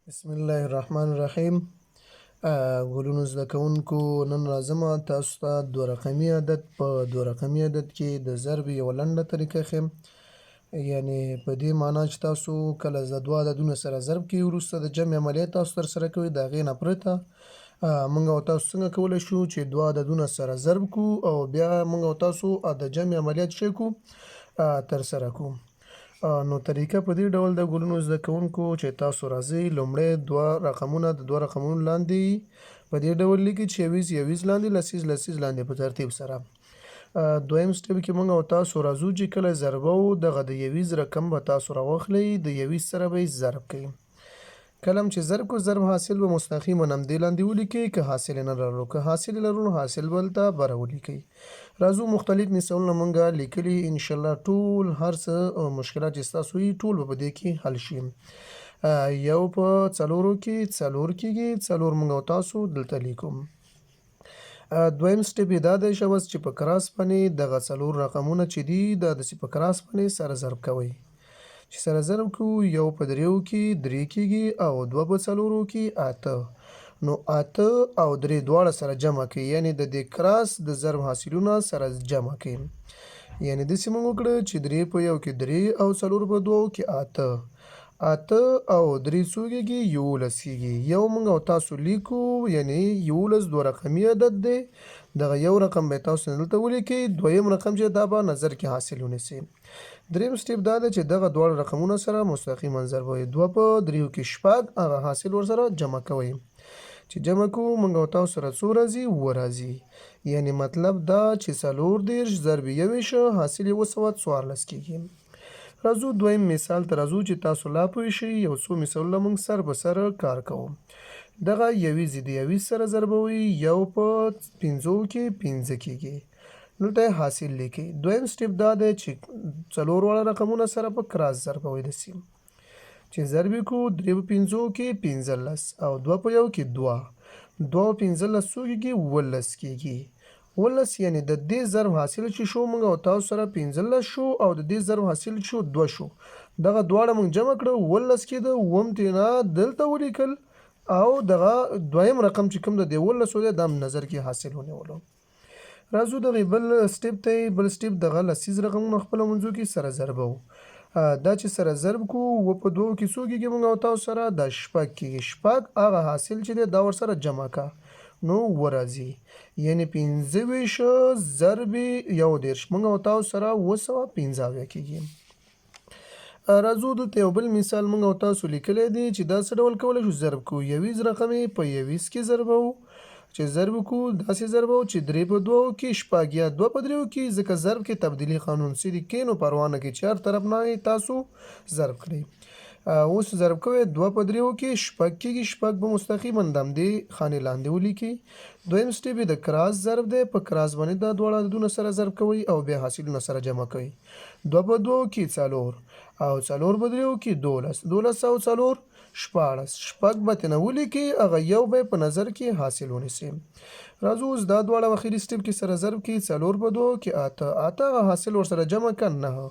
بسم الله الرحمن الرحیم. ګلونو زده کوونکو، نن راځم تاسو ته دوه رقمي عدد په دوه رقمي عدد کې د ضرب یوه لنډه طریقه ښیم. یعنې په دې معنا چې تاسو کله د دوه عددونه سره ضرب کوي، وروسته د جمع عملیه تاسو ترسره کوئ، د هغې نه پرته موږ او تاسو څنګه کولی شو چې دوه عددونه سره ضرب کړو او بیا موږ او تاسو د جمع عملیات شی کړو، ترسره کړو. نو طریقه په دې ډول د ګلونو زده کوونکو چې تاسو راځئ، لومړی دوه رقمونه د دوه رقمونو لاندې په دې ډول لیکي چې یویز یویز لاندې، لسیز لسیز لاندې په ترتیب سره. دویم step کې موږ او تاسو راځو چې کله ضربو، دغه د یویز رقم به تاسو راواخلئ، د یویز سره به یې ضرب کوئ. کله هم چې ضرب کو، ضرب حاصل به مستقیما همدې لاندې ولیکئ. که حاصل یې نه لرو، که حاصل یې لرو نو حاصل به هلته بره ولیکئ. راځو، مختلف مثالونه مونږ لیکلي، انشاءالله ټول هر څه مشکلات چې ستاسو وي ټول به په دې کې حل شي. یو په څلورو کې څلور کېږي، څلور مونږ او تاسو دلته لیکو. دویم step یې دا دی شوس چې په cross باندې دغه څلور رقمونه چې دي دا داسې په cross باندې سره ضرب کوئ. چې سره ضرب کړو، یو په دریو کې درې کېږي او دوه په څلورو کې اته، نو اته او درې دواړه سره جمع کوي، یعنې د دې cross د ضرب حاصلونه سره جمع کوي. یعنې داسې موږ وکړه چې درې په یو کې درې او څلور په دوو کې اته، اته او درې څو کېږي؟ 11 کېږي. یو موږ او تاسو لیکو، یعنې 11 دوه رقمي عدد دی، دغه یو رقم به تاسو دلته ولیکئ، دویم رقم چې دا به نظر کې حاصل ونیسئ. دریم step دا دی چې دغه دواړه رقمونه سره مستقیما ضربوئ، دوه په دریو کې شپږ، هغه حاصل ورسره جمع کوئ. چې جمع کوو موږ او تاسو سره څو راځي؟ اووه راځي. یعنې مطلب دا چې 34 ضرب 21 حاصل یې 714 کېږي. راځو دویم مثال ته راځو چې تاسو لا پوه شئ. یو څو مثالونه موږ سر په سر کار کوو. دغه یویزې د یویز سره ضربوئ، یو په پنځو کې پنځه کېږي، دلته یې حاصل لیکئ. دویم step دا دی چې څلور واړه رقمونه سره په cross ضربوئ، داسې چې ضرب یې کړو، درې په پنځو کې 15 او دوه په یو کې دوه، دوه او 15 څو کېږي؟ 17 کېږي. 17 یعنې د دې ضرب حاصل چې شو موږ او تاسو سره 15 شو او د دې ضرب حاصل شو دوه شو، دغه دواړه موږ جمع کړو، 17 کېده، اووم ترېنه دلته ولیکل او دغه دویم رقم چې کوم د دې 17 دی دا هم نظر کې حاصل ونیولو. راځو دغې بل step ته. بل step دغه لسیز رقمونه خپلو منځو کې سره ضربوو. دا چې سره ضرب کړو، اووه په دوو کې څو کېږي موږ او تاسو سره؟ دا شپږ کېږي. شپږ هغه حاصل چې دی دا ورسره جمع که نو اووه راځي، یعنې 25 ضرب 31 موږ او تاسو سره 775 کېږي. راځو دلته یو بل مثال موږ او تاسو لیکلی دی چې دا څه ډول کولی شو ضرب کړو. یویز رقم یې په یویز کې ضربوو، چې ضرب کړو داسې ضربوو چې درې په دوو کې شپږ یا دوه په دریو کې، ځکه ضرب کې تبدیلي قانون څه دي کې نو پروا نه کوي چې هر طرف نه یې تاسو ضرب کړئ. اوس ضرب کوئ، دوه په دریو کې شپږ کېږي، شپږ به مستقیما د همدې خانې لاندې ولیکئ. دویم step یې د cross ضرب دی، په cross باندې دا دواړه عددونه سره ضرب کوئ او بیا حاصلونه سره جمع کوئ. دوه په دوو کې څلور او څلور په دریو کې 12، 12 او څلور 16، شپږ به ترېنه ولیکئ، هغه یو به یې په نظر کې حاصل ونیسئ. راځو اوس دا دواړه اخري step کې سره ضرب کړئ، څلور په دوو کې اته، اته هغه حاصل ورسره جمع که نهه،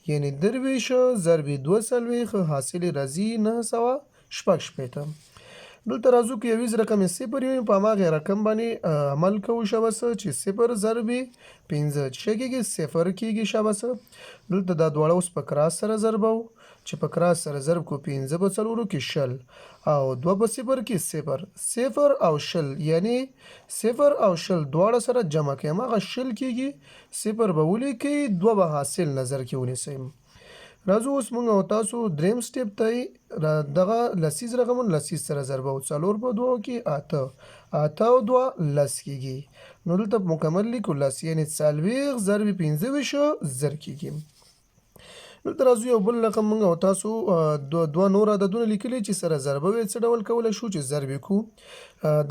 یعنې 23 ضرب 42 حاصل یې راځي 966. دلته راځو که یویز رقم یې صفر وي په هماغې رقم باندې عمل کوو شابسه چې صفر ضرب پنځه چې څه کېږي؟ صفر کېږي شابسه. دلته دا دواړه اوس په cross سره ضربوو، چې په cross سره ضرب کړو، پنځه په څلورو کې 20 او دوه په صفر کې صفر، صفر او 20، یعنې صفر او 20 دواړه سره جمع کړئ، هماغه 20 کېږي، صفر به ولیکئ، دوه به حاصل نظر کې ونیسئ. راځو اوس موږ او تاسو دریم step ته. دغه لسیز رقمونه لسیز سره ضربوو، څلور په دوو کې اته، اته او دوه لس کېږي، نو دلته مکمل لیکو لس، یعنې 40 ضرب 25 زر کېږي. دلته راځو یو بل رقم موږ او تاسو دوه نور عددونه لیکلي چې سره ضربوي، څه ډول کولی شو چې ضرب یې کړو.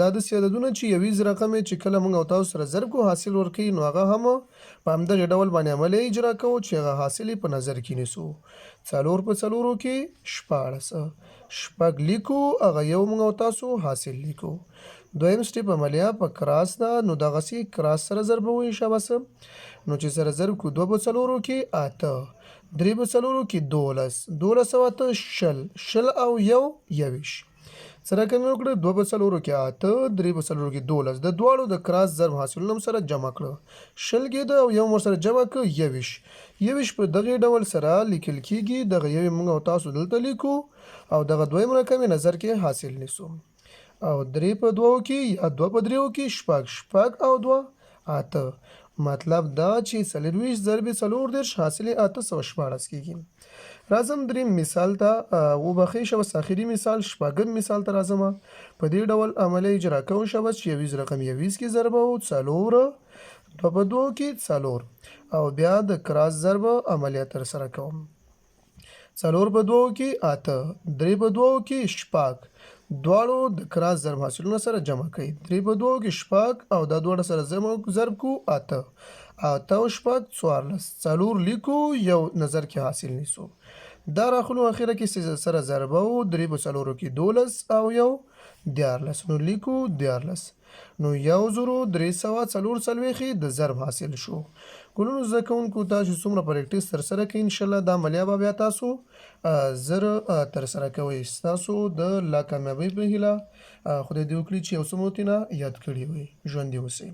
دا داسې عددونه چې یویز رقم یې چې کله موږ او تاسو سره ضرب کړو حاصل ورکوي، نو هغه هم په همدغې ډول باندې عملیه اجرا کوو چې هغه حاصل یې په نظر کې نیسو. څلور په څلورو کې 16، شپږ لیکو، هغه یو موږ او تاسو حاصل لیکو. دویم step عملیه په cross ده، نو دغسې cross سره ضربوئ شاباسه. نو چې سره ضرب کړو، دوه په څلورو کې اته، درې په څلورو کې 12، 12 او اته 20، 20 او یو 21. څه رقم یې وکړه؟ دوه په څلورو کې اته، درې په څلورو کې 12، د دواړو د کراس ضرب حاصلونه هم سره جمع کړه، 20 کېده او یو ورسره جمع کړه 21. 21 په دغې ډول سره لیکل کېږي. دغه یو یې موږ او تاسو دلته لیکو او دغه دویم رقم یې نظر کې حاصل نیسو. او درې په دوو کې یا دوه په دریو کې شپږ، شپږ او دوه اته. مطلب دا چې 24 ضرب 34 حاصل یې 816 کېږي. راځم دریم مثال ته، وبخښئ شبس، اخري مثال شپږم مثال ته راځم. په دې ډول عملیه اجرا کوو شبس چې یویز رقم یویز کې ضربوو څلور، دوه په دوو کې څلور، او بیا د کراس ضرب عملیه ترسره کوم. څلور په دوو کې اته، درې په دوو کې شپږ، دواړو د کراس ضرب حاصلونه سره جمع کړئ. درې په دوو کې شپږ او دا دواړه سره ضرب کو اته، اته او شپږ 14، څلور لیکو یو نظر کې حاصل نیسو. دا راخلو اخره کې سره ضربو، درې په څلورو کې 12 او یو 13، نو لیکو 13. نو 1344 د ضرب حاصل شو. ګلونو زده کوونکو، تاسو څومره پریکټیس ترسره کړئ، انشاءالله دا عملیه به بیا تاسو زر ترسره کوئ. ستاسو د لا کامیابۍ په هیله، خدای دې وکړي چې یو څه مو ترېنه یاد کړي وي. ژوندي اوسئ.